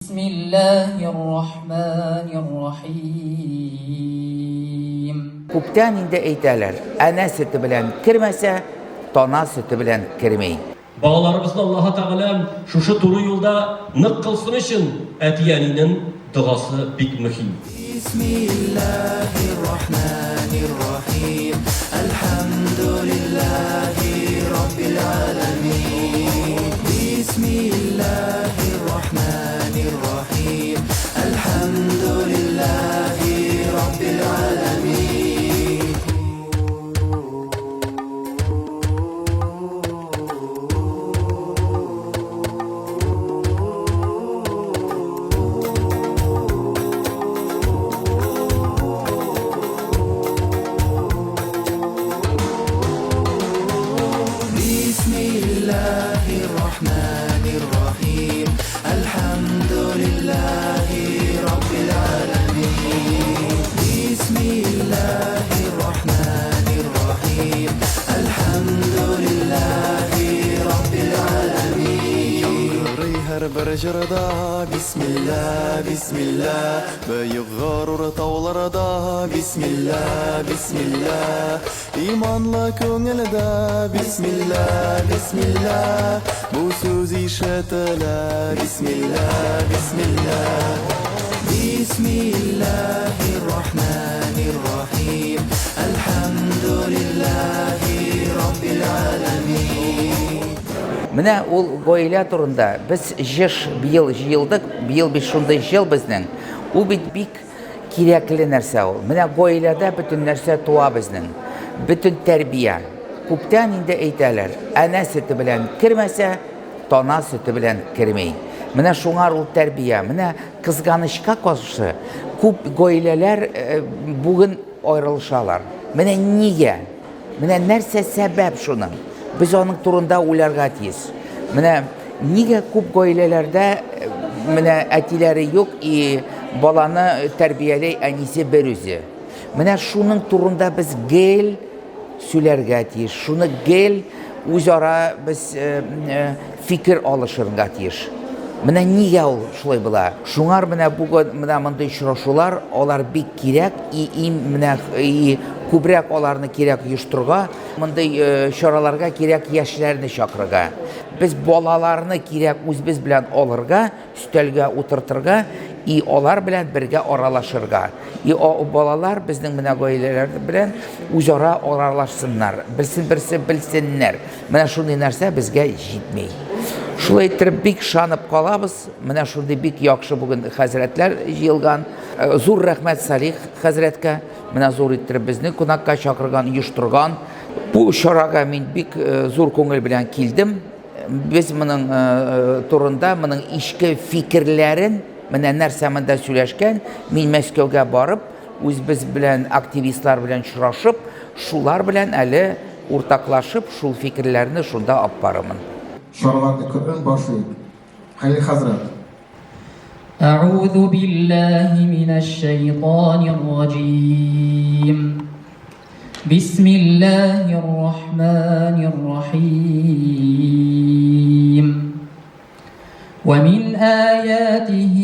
Бисмиллаһир рахманир рахим. Күптән инде әйтәләр, әнә сөте белән кермәсә, тана сөте белән керми. Балаларыбызны Аллаһы Тәгалә шушы туры юлда нык кылсын өчен әти-әнинең догасы бик мөһим. Бисмиллаһир-рахманир-рахим. Әлхәмдүлиллаһи раббил галәмин. Бисмиллаһир-рахманир-рахим. Әлхәмдүлиллаһи раббил галәмин. Бисмиллаһир-рахманир-рахим. Әлхәмдүлиллаһи раббил галәмин. Бисмиллаһир-рахманир-рахим. Әлхәмдүлиллаһи раббил галәмин. Яңгырый һәрбер җырда Бисмилла, бисмилла, Бөек горур тауларда Бисмилла, бисмилла, Иманлы күңелдә Бисмилла, бисмилла, Бу сүз ишетелә Бисмилла, бисмилла. Бисмиллаһир-рахманир-рахим. Әлхәмдүлиллаһи раббил галәмин. Менә ул гаилә турында без җыш быел җыелдык, быел бит шундый җыл безнең. Ул бит бик кирәкле нәрсә ул. Менә гаиләдә бөтен нәрсә туа безнең. Бөтен тәрбия. Күптән инде әйтәләр, әнә сөте белән кермәсә, тана сөте белән керми. Менә шуңар ул тәрбия. Менә кызганычка каршы күп гаиләләр э, бүген аерылышалар. Менә нигә? Менә нәрсә сәбәп шуның? Без аның турында уйларга тиеш. Менә нигә күп гаиләләрдә э, менә әтиләре юк и баланы тәрбияли әнисе бер үзе. Менә шуның турында без гел сөйләргә тиеш. Шуны гел үзара без э, э, фикер алышырга тиеш. Менә нигә ул шулай була? Шуңар менә бүген менә мондый очрашулар, алар бик кирәк, и, и менә и күбрәк аларны кирәк оештырырга, мондый э, чараларга кирәк яшьләрне чакырырга. Без балаларны кирәк үзебез белән алырга, өстәлгә утыртырга и алар белән бергә аралашырга. И балалар безнең менә гаиләләр белән үзара аралашсыннар, берсен берсе белсеннәр. Менә шундый нәрсә безгә җитми. Шулай иттереп бик ышанып калабыз. Менә шундый бик яхшы бүген хәзрәтләр җыелган. Э, зур рәхмәт Салих хәзрәткә. Менә зур иттереп безне кунакка чакырган, оештырган. Бу чарага мин бик э, зур күңел белән килдем. Без моның турында, моның ичке фикерләрен, менә нәрсә монда сөйләшкән, мин Мәскәүгә барып, үзебез белән активистлар белән очрашып, шулар белән әле уртаклашып, шул фикерләрне шунда алып барырмын. Чараларны Коръән башлый. Хәлил хәзрәт. Әгъузу биллаһи минәш-шәйтанир раҗим. بسم الله الرحمن الرحيم ومن آياته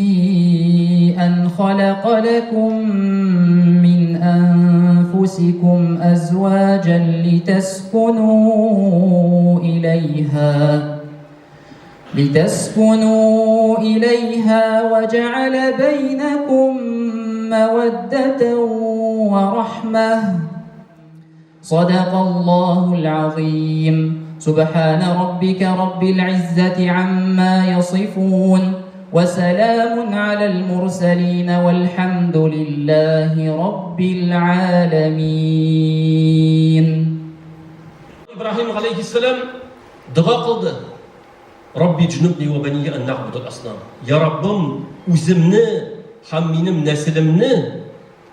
أن خلق لكم من أنفسكم أزواجا لتسكنوا إليها لتسكنوا إليها وجعل بينكم مودة ورحمة صدق الله العظيم سبحان ربك رب العزة عما يصفون وسلام على المرسلين والحمد لله رب العالمين Ибраһим галәйһиссәлам дога кылды. Рабби җнубни ва бания ан нәгъбудал аснам. Я Раббым, үземне һәм минем нәселемне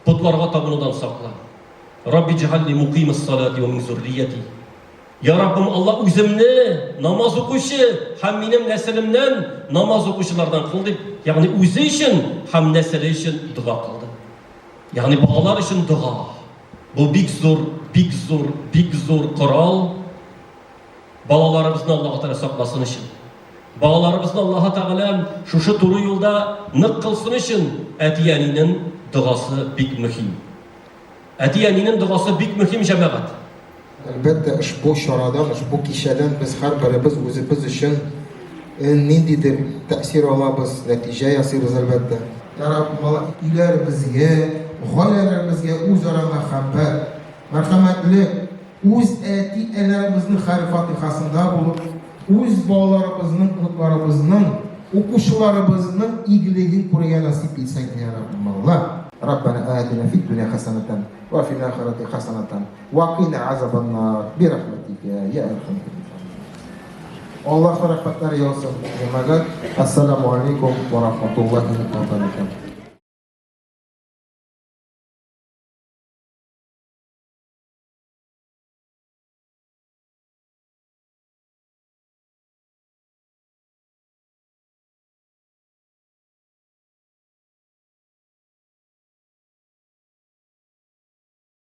потларга табынудан сакла. Рабби җәгальни мукыймас салати ва мин зуррияти. Я Раббым, Алла үземне намаз укучы һәм минем нәселемнән намаз укучылардан кыл дип, ягъни үзе өчен һәм нәселе өчен дога кылды. Ягъни балалар өчен дога. Бу бик зур, бик зур, бик зур корал. Балаларыбызны Аллаһ Тәгалә сакласын өчен. Балаларыбызны Аллаһы Тәгалә шушы туры юлда нык кылсын өчен әти-әнинең догасы бик мөһим. Әти-әнинең догасы бик мөһим, җәмәгать. Әлбәттә, ошбу чарадан, ошбу кичәдән без һәрберебез үзебез өчен ниндидер тәэсир алабыз, нәтиҗә ясыйбыз, әлбәттә. Я Раббым, Алла, өйләребезгә, гаиләләребезгә үзара мәхәббәт, мәрхәмәтлек, үз әти-әниләребезнең хәер-фатыйхасында булып, үз балаларыбызның, оныкларыбызның, укучыларыбызның игелеген күрергә насыйп итсәң, я Раббым, Алла. Раббана атина фид дөнья хәсәнәтән ва фил ахирати хәсәнәтән ва кина азабаннар бирахмәтикә я әрхәмәр Аллаһ рәхмәтләре яусын, җәмәгать. Ассаламу алейкум ва рахматуллахи ва баракатуһ.